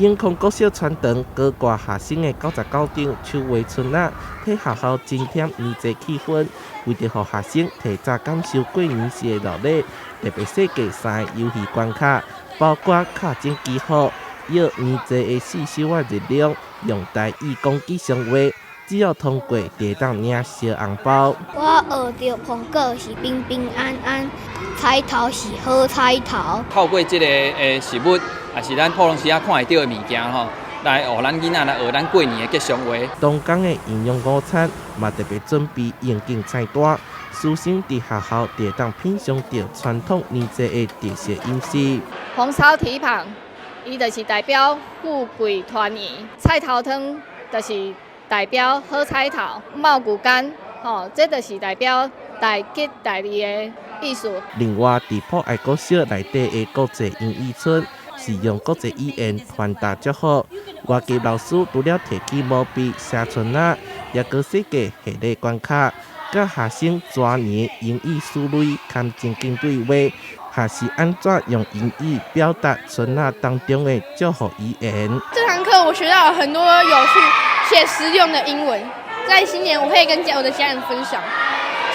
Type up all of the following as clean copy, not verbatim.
永康國小傳承高掛學生的99張手畫春仔，替學校增添年節氣氛。為著予學生提早感受過年時的熱鬧，特別設計三个遊戲關卡，包括敲鐘祈福、搖年節的四手仔熱龍，用台語講吉祥話。只要通過，就會當領小紅包。我學著蘋果是平平安安，菜頭是好彩頭。透過這个食物，也是咱普通時仔看會著的物件吼，來予咱囡仔來學咱過年的吉祥話。當工的營養午餐嘛特別準備應景菜單，師生佇學校就會當品嚐著傳統年節的特色飲食。紅燒蹄膀，伊就是代表富貴團圓；菜頭湯就是代表好彩頭；茂谷柑，吼，這就是代表大吉大利的意思。另外，佇博愛國小內底的國際英語村，是用國際語言傳達祝福。外籍老師除了提起毛筆寫春仔，也閣設計下禮關卡，佮學生鑽研英語思維兼情景對話，學習按怎用英語表達春仔當中的祝福語言。這堂課我學到了很多有趣且實用的英文，在新年我可以跟我的家人分享。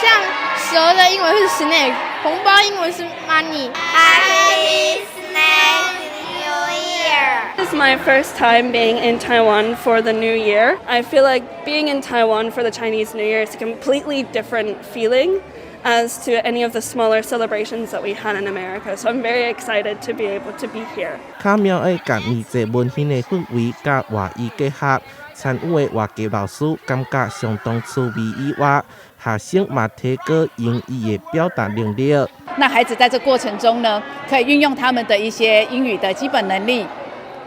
像蛇的英文是 snake，紅包英文是 money。 Happy Snake New Year! This is my first time being in Taiwan for the New Year. I feel like being in Taiwan for the Chinese New Year is a completely different feeling as to any of the smaller celebrations that we had in America. So I'm very excited to be able to be here. 巧妙的共年節溫馨的氛圍佮外語結合，參與的外籍老師感覺相當趣味以外，學生嘛提高英語的表達能力。那孩子在這過程中呢，可以運用他們的一些英語的基本能力，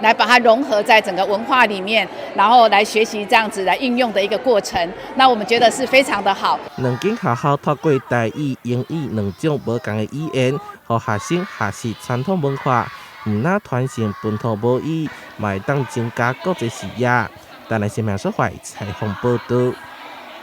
來把它融合在整個文化裡面，然後來學習這樣子來應用的一個過程。那我們覺得是非常的好。兩間學校透過台語、英語兩種無仝的語言，予學生學習傳統文化，毋但傳承本土母語，嘛會當增加國際視野。台南新聞所採訪報導。